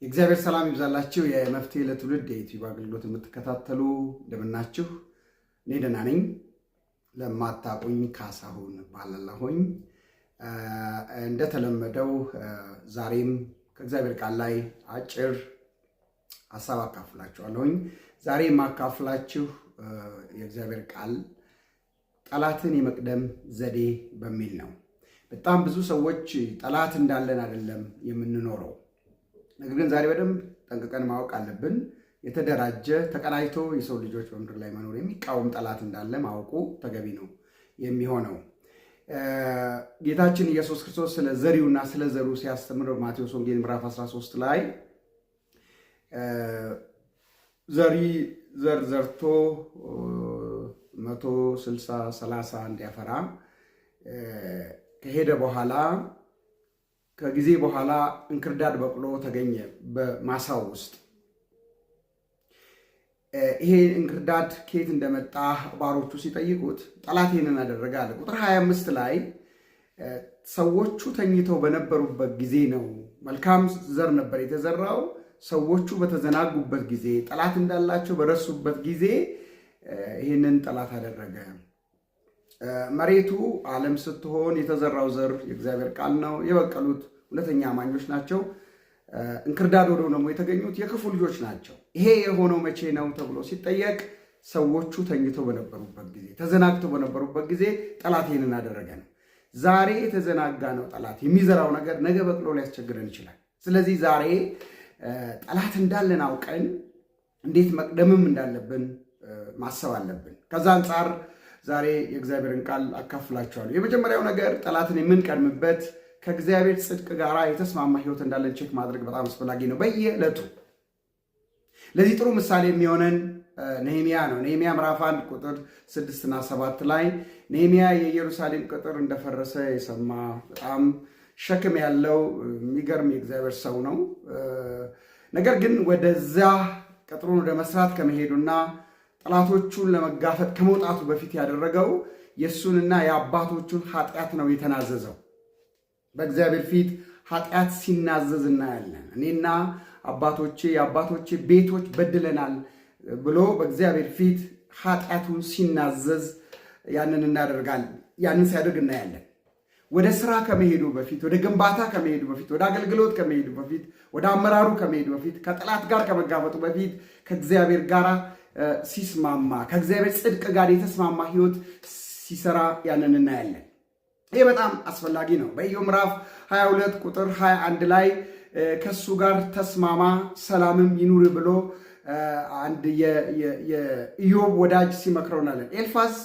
የእግዚአብሔር ሰላም ይብዛላችሁ። የመፍትሄ ለትውልድ የዩቲዩብ አገልግሎት የምትከታተሉ እንደምናችሁ? እኔ ደህና ነኝ። ለማታውቁኝ ካሳሁን እባላለሁኝ። እንደተለመደው ዛሬም ከእግዚአብሔር ቃል ላይ አጭር ሀሳብ አካፍላችኋለሁኝ። ዛሬ የማካፍላችሁ የእግዚአብሔር ቃል ጠላትን የመቅደም ዘዴ በሚል ነው። በጣም ብዙ ሰዎች ጠላት እንዳለን አይደለም የምንኖረው። ነገር ግን ዛሬ በደንብ ጠንቅቀን ማወቅ አለብን። የተደራጀ ተቀናጅቶ የሰው ልጆች በምድር ላይ መኖር የሚቃወም ጠላት እንዳለ ማወቁ ተገቢ ነው የሚሆነው። ጌታችን ኢየሱስ ክርስቶስ ስለ ዘሪውና ስለ ዘሩ ሲያስተምር በማቴዎስ ወንጌል ምዕራፍ 13 ላይ ዘሪ ዘር ዘርቶ 160 30 እንዲያፈራ ከሄደ በኋላ ከጊዜ በኋላ እንክርዳድ በቅሎ ተገኘ በማሳው ውስጥ። ይሄ እንክርዳድ ከየት እንደመጣ ባሮቹ ሲጠይቁት ጠላት ይህንን አደረገ አለ። ቁጥር 25 ላይ ሰዎቹ ተኝተው በነበሩበት ጊዜ ነው። መልካም ዘር ነበር የተዘራው። ሰዎቹ በተዘናጉበት ጊዜ፣ ጠላት እንዳላቸው በረሱበት ጊዜ ይህንን ጠላት አደረገ። መሬቱ ዓለም ስትሆን የተዘራው ዘር የእግዚአብሔር ቃል ነው። የበቀሉት እውነተኛ አማኞች ናቸው። እንክርዳድ ሆነው ደግሞ የተገኙት የክፉ ልጆች ናቸው። ይሄ የሆነው መቼ ነው ተብሎ ሲጠየቅ ሰዎቹ ተኝተው በነበሩበት ጊዜ፣ ተዘናግተው በነበሩበት ጊዜ ጠላት ይህንን አደረገ ነው። ዛሬ የተዘናጋ ነው ጠላት የሚዘራው ነገር ነገ በቅሎ ሊያስቸግረን ይችላል። ስለዚህ ዛሬ ጠላት እንዳለን አውቀን እንዴት መቅደምም እንዳለብን ማሰብ አለብን። ከዛ አንጻር ዛሬ የእግዚአብሔርን ቃል አካፍላችኋለሁ። የመጀመሪያው ነገር ጠላትን የምንቀድምበት ከእግዚአብሔር ጽድቅ ጋር የተስማማ ሕይወት እንዳለን check ማድረግ በጣም አስፈላጊ ነው በየዕለቱ። ለዚህ ጥሩ ምሳሌ የሚሆነን ነሄምያ ነው። ነሄምያ ምዕራፍ 1 ቁጥር 6 እና 7 ላይ ነሄምያ የኢየሩሳሌም ቅጥር እንደፈረሰ የሰማ በጣም ሸክም ያለው የሚገርም የእግዚአብሔር ሰው ነው። ነገር ግን ወደዛ ቅጥሩን ወደ መስራት ከመሄዱና ጠላቶቹን ለመጋፈጥ ከመውጣቱ በፊት ያደረገው የእሱንና የአባቶቹን ኃጢአት ነው የተናዘዘው። በእግዚአብሔር ፊት ኃጢአት ሲናዘዝ እናያለን። እኔና አባቶቼ የአባቶቼ ቤቶች በድለናል ብሎ በእግዚአብሔር ፊት ኃጢአቱን ሲናዘዝ ያንን እናደርጋለን። ያንን ሲያደርግ እናያለን። ወደ ስራ ከመሄዱ በፊት፣ ወደ ግንባታ ከመሄዱ በፊት፣ ወደ አገልግሎት ከመሄዱ በፊት፣ ወደ አመራሩ ከመሄዱ በፊት፣ ከጠላት ጋር ከመጋፈጡ በፊት ከእግዚአብሔር ጋር ሲስማማ፣ ከእግዚአብሔር ጽድቅ ጋር የተስማማ ህይወት ሲሰራ ያንን እናያለን። ይህ በጣም አስፈላጊ ነው። በኢዮብ ምዕራፍ 22 ቁጥር 21 ላይ ከእሱ ጋር ተስማማ ሰላምም ይኑር ብሎ አንድ የኢዮብ ወዳጅ ሲመክረው እናያለን። ኤልፋዝ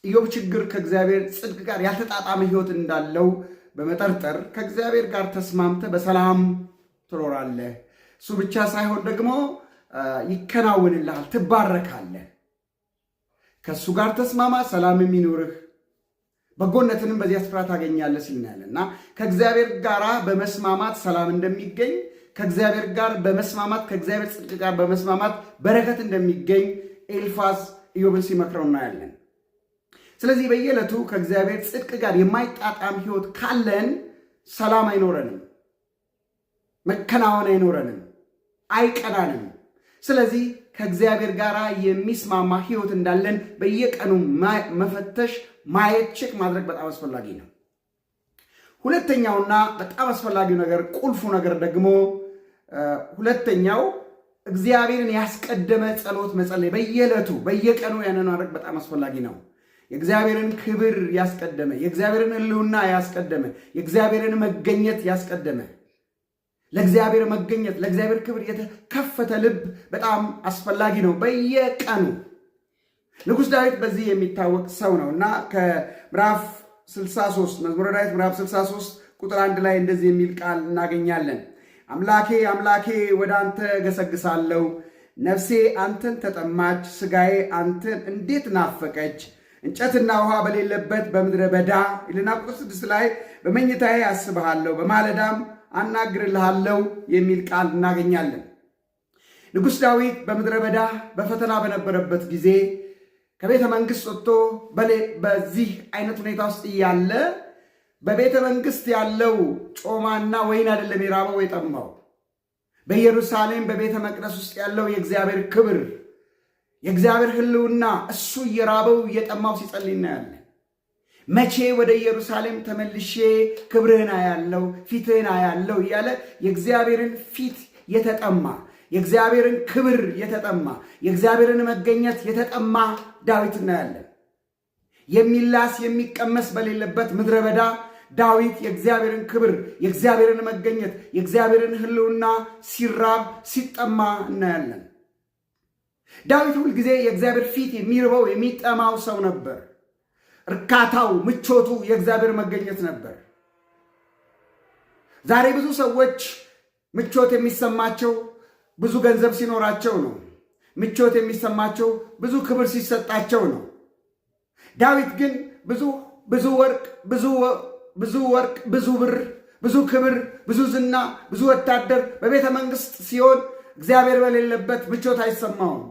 የኢዮብ ችግር ከእግዚአብሔር ጽድቅ ጋር ያልተጣጣመ ህይወት እንዳለው በመጠርጠር ከእግዚአብሔር ጋር ተስማምተህ በሰላም ትኖራለህ፣ እሱ ብቻ ሳይሆን ደግሞ ይከናወንልሃል፣ ትባረካለህ። ከእሱ ጋር ተስማማ፣ ሰላም የሚኖርህ በጎነትንም በዚያ ስፍራ ታገኛለህ ሲል እናያለን። እና ከእግዚአብሔር ጋር በመስማማት ሰላም እንደሚገኝ፣ ከእግዚአብሔር ጋር በመስማማት፣ ከእግዚአብሔር ጽድቅ ጋር በመስማማት በረከት እንደሚገኝ ኤልፋዝ ኢዮብን ሲመክረው እናያለን። ስለዚህ በየዕለቱ ከእግዚአብሔር ጽድቅ ጋር የማይጣጣም ሕይወት ካለን ሰላም አይኖረንም፣ መከናወን አይኖረንም፣ አይቀናንም። ስለዚህ ከእግዚአብሔር ጋር የሚስማማ ሕይወት እንዳለን በየቀኑ መፈተሽ፣ ማየት፣ check ማድረግ በጣም አስፈላጊ ነው። ሁለተኛውና በጣም አስፈላጊው ነገር፣ ቁልፉ ነገር ደግሞ ሁለተኛው እግዚአብሔርን ያስቀደመ ጸሎት መጸለይ በየዕለቱ በየቀኑ ያንን ማድረግ በጣም አስፈላጊ ነው። የእግዚአብሔርን ክብር ያስቀደመ፣ የእግዚአብሔርን ሕልውና ያስቀደመ፣ የእግዚአብሔርን መገኘት ያስቀደመ፣ ለእግዚአብሔር መገኘት ለእግዚአብሔር ክብር የተከፈተ ልብ በጣም አስፈላጊ ነው በየቀኑ። ንጉሥ ዳዊት በዚህ የሚታወቅ ሰው ነው እና ከምዕራፍ 63፣ መዝሙረ ዳዊት ምዕራፍ 63 ቁጥር 1 ላይ እንደዚህ የሚል ቃል እናገኛለን። አምላኬ አምላኬ፣ ወደ አንተ ገሰግሳለሁ፣ ነፍሴ አንተን ተጠማች፣ ስጋዬ አንተን እንዴት ናፈቀች፣ እንጨትና ውሃ በሌለበት በምድረ በዳ ይልና ቁጥር 6 ላይ በመኝታዬ አስብሃለሁ፣ በማለዳም አናግርልሃለሁ የሚል ቃል እናገኛለን። ንጉሥ ዳዊት በምድረ በዳ በፈተና በነበረበት ጊዜ ከቤተ መንግሥት ወጥቶ በዚህ አይነት ሁኔታ ውስጥ እያለ በቤተ መንግሥት ያለው ጮማና ወይን አይደለም የራበው የጠማው። በኢየሩሳሌም በቤተ መቅደስ ውስጥ ያለው የእግዚአብሔር ክብር፣ የእግዚአብሔር ሕልውና እሱ እየራበው እየጠማው ሲጸልይ እናያለን። መቼ ወደ ኢየሩሳሌም ተመልሼ ክብርህን አያለው፣ ፊትህን አያለው እያለ የእግዚአብሔርን ፊት የተጠማ፣ የእግዚአብሔርን ክብር የተጠማ፣ የእግዚአብሔርን መገኘት የተጠማ ዳዊት እናያለን። የሚላስ የሚቀመስ በሌለበት ምድረ በዳ ዳዊት የእግዚአብሔርን ክብር፣ የእግዚአብሔርን መገኘት፣ የእግዚአብሔርን ሕልውና ሲራብ ሲጠማ እናያለን። ዳዊት ሁልጊዜ የእግዚአብሔር ፊት የሚርበው የሚጠማው ሰው ነበር። እርካታው፣ ምቾቱ የእግዚአብሔር መገኘት ነበር። ዛሬ ብዙ ሰዎች ምቾት የሚሰማቸው ብዙ ገንዘብ ሲኖራቸው ነው። ምቾት የሚሰማቸው ብዙ ክብር ሲሰጣቸው ነው። ዳዊት ግን ብዙ ብዙ ወርቅ ብዙ ብዙ ወርቅ ብዙ ብር ብዙ ክብር ብዙ ዝና ብዙ ወታደር በቤተ መንግስት ሲሆን እግዚአብሔር በሌለበት ምቾት አይሰማውም።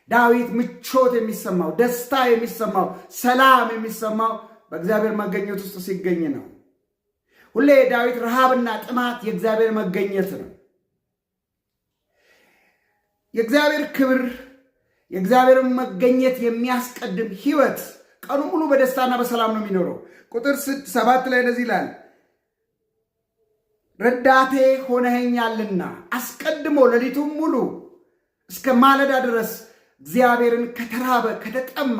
ዳዊት ምቾት የሚሰማው፣ ደስታ የሚሰማው፣ ሰላም የሚሰማው በእግዚአብሔር መገኘት ውስጥ ሲገኝ ነው። ሁሌ ዳዊት ረሃብና ጥማት የእግዚአብሔር መገኘት ነው። የእግዚአብሔር ክብር፣ የእግዚአብሔርን መገኘት የሚያስቀድም ህይወት ቀኑ ሙሉ በደስታና በሰላም ነው የሚኖረው። ቁጥር 7 ላይ እንደዚህ ይላል፣ ረዳቴ ሆነኸኛልና አስቀድሞ ሌሊቱን ሙሉ እስከ ማለዳ ድረስ እግዚአብሔርን ከተራበ ከተጠማ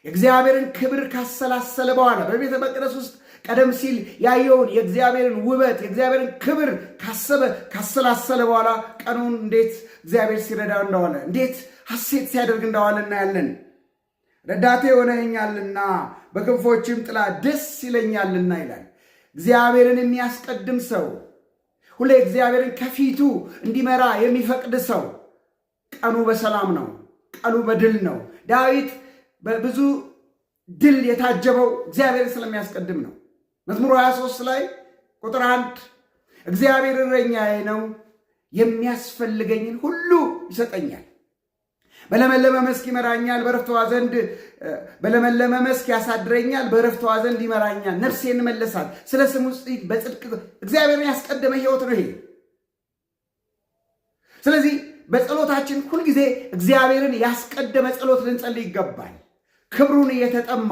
የእግዚአብሔርን ክብር ካሰላሰለ በኋላ በቤተ መቅደስ ውስጥ ቀደም ሲል ያየውን የእግዚአብሔርን ውበት፣ የእግዚአብሔርን ክብር ካሰበ ካሰላሰለ በኋላ ቀኑን እንዴት እግዚአብሔር ሲረዳ እንደዋለ፣ እንዴት ሐሴት ሲያደርግ እንደዋለ እናያለን። ረዳቴ ሆነኸኛልና በክንፎችም ጥላ ደስ ይለኛልና ይላል። እግዚአብሔርን የሚያስቀድም ሰው፣ ሁሌ እግዚአብሔርን ከፊቱ እንዲመራ የሚፈቅድ ሰው ቀኑ በሰላም ነው። ቀኑ በድል ነው። ዳዊት በብዙ ድል የታጀበው እግዚአብሔርን ስለሚያስቀድም ነው። መዝሙር 23 ላይ ቁጥር 1 እግዚአብሔር እረኛዬ ነው፣ የሚያስፈልገኝን ሁሉ ይሰጠኛል። በለመለመ መስክ ይመራኛል፣ በዕረፍት ውኃ ዘንድ በለመለመ መስክ ያሳድረኛል፣ በዕረፍት ውኃ ዘንድ ይመራኛል። ነፍሴን መለሳት፣ ስለ ስሙ በጽድቅ። እግዚአብሔርን ያስቀደመ ሕይወት ነው ይሄ። ስለዚህ በጸሎታችን ሁልጊዜ እግዚአብሔርን ያስቀደመ ጸሎት ልንጸልይ ይገባል። ክብሩን የተጠማ፣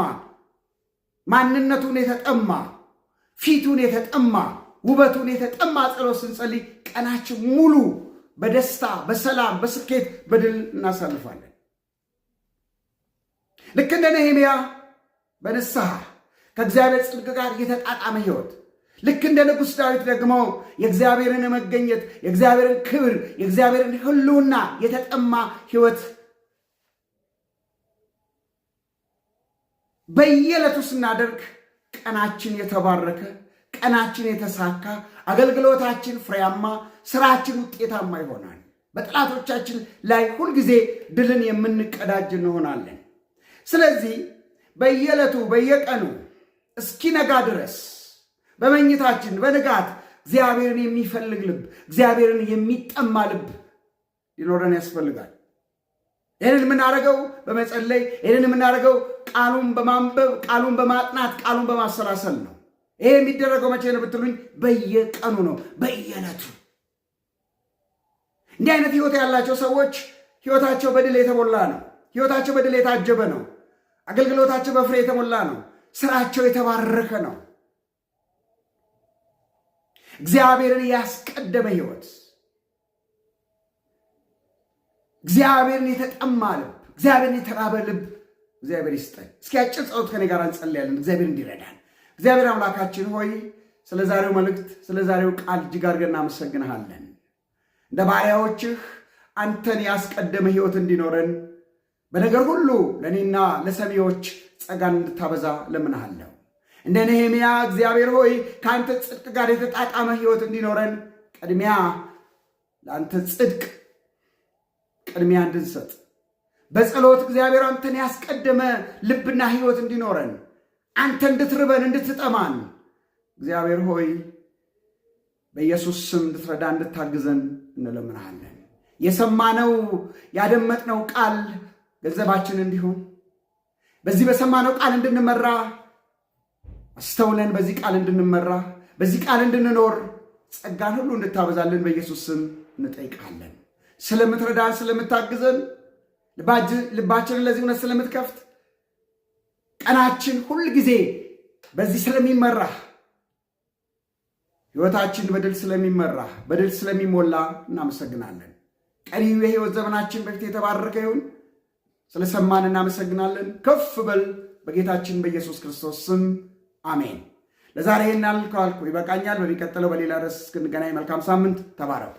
ማንነቱን የተጠማ፣ ፊቱን የተጠማ፣ ውበቱን የተጠማ ጸሎት ስንጸልይ ቀናችን ሙሉ በደስታ፣ በሰላም፣ በስኬት፣ በድል እናሳልፋለን። ልክ እንደ ነሄምያ በንስሐ ከእግዚአብሔር ጽድቅ ጋር የተጣጣመ ሕይወት፣ ልክ እንደ ንጉሥ ዳዊት ደግሞ የእግዚአብሔርን መገኘት፣ የእግዚአብሔርን ክብር፣ የእግዚአብሔርን ሕልውና የተጠማ ሕይወት በየዕለቱ ስናደርግ ቀናችን የተባረከ፣ ቀናችን የተሳካ፣ አገልግሎታችን ፍሬያማ፣ ስራችን ውጤታማ ይሆናል። በጠላቶቻችን ላይ ሁልጊዜ ድልን የምንቀዳጅ እንሆናለን። ስለዚህ በየዕለቱ በየቀኑ እስኪነጋ ድረስ በመኝታችን በንጋት እግዚአብሔርን የሚፈልግ ልብ፣ እግዚአብሔርን የሚጠማ ልብ ሊኖረን ያስፈልጋል። ይህንን የምናደርገው በመጸለይ፣ ይህንን የምናደርገው ቃሉን በማንበብ፣ ቃሉን በማጥናት፣ ቃሉን በማሰላሰል ነው። ይሄ የሚደረገው መቼ ነው ብትሉኝ፣ በየቀኑ ነው፣ በየዕለቱ። እንዲህ አይነት ህይወት ያላቸው ሰዎች ህይወታቸው በድል የተሞላ ነው። ህይወታቸው በድል የታጀበ ነው። አገልግሎታቸው በፍሬ የተሞላ ነው። ስራቸው የተባረከ ነው። እግዚአብሔርን ያስቀደመ ህይወት፣ እግዚአብሔርን የተጠማ ልብ፣ እግዚአብሔርን የተራበ ልብ እግዚአብሔር ይስጠን። እስኪ አጭር ጸሎት ከኔ ጋር እንጸልያለን፣ እግዚአብሔር እንዲረዳን። እግዚአብሔር አምላካችን ሆይ፣ ስለ ዛሬው መልእክት፣ ስለ ዛሬው ቃል እጅግ አድርገን እናመሰግንሃለን። እንደ ባሪያዎችህ አንተን ያስቀደመ ህይወት እንዲኖረን በነገር ሁሉ ለእኔና ለሰሚዎች ጸጋን እንድታበዛ ለምንሃለሁ። እንደ ነሄምያ እግዚአብሔር ሆይ ከአንተ ጽድቅ ጋር የተጣጣመ ህይወት እንዲኖረን፣ ቅድሚያ ለአንተ ጽድቅ ቅድሚያ እንድንሰጥ፣ በጸሎት እግዚአብሔር አንተን ያስቀደመ ልብና ህይወት እንዲኖረን፣ አንተ እንድትርበን እንድትጠማን እግዚአብሔር ሆይ በኢየሱስ ስም እንድትረዳ እንድታግዘን እንለምንሃለን። የሰማነው ያደመጥነው ቃል ገንዘባችን እንዲሆን፣ በዚህ በሰማነው ቃል እንድንመራ አስተውለን በዚህ ቃል እንድንመራ፣ በዚህ ቃል እንድንኖር ጸጋን ሁሉ እንድታበዛልን በኢየሱስ ስም እንጠይቃለን። ስለምትረዳን፣ ስለምታግዘን፣ ልባችንን ለዚህ እውነት ስለምትከፍት፣ ቀናችን ሁል ጊዜ በዚህ ስለሚመራ፣ ሕይወታችን በድል ስለሚመራ፣ በድል ስለሚሞላ እናመሰግናለን። ቀሪው የሕይወት ዘመናችን በፊት የተባረከ ይሁን። ስለሰማን እናመሰግናለን። ከፍ በል በጌታችን በኢየሱስ ክርስቶስ ስም አሜን። ለዛሬ ይህን ካልኩ ይበቃኛል። በሚቀጥለው በሌላ ርዕስ እስክንገናኝ መልካም ሳምንት። ተባረኩ።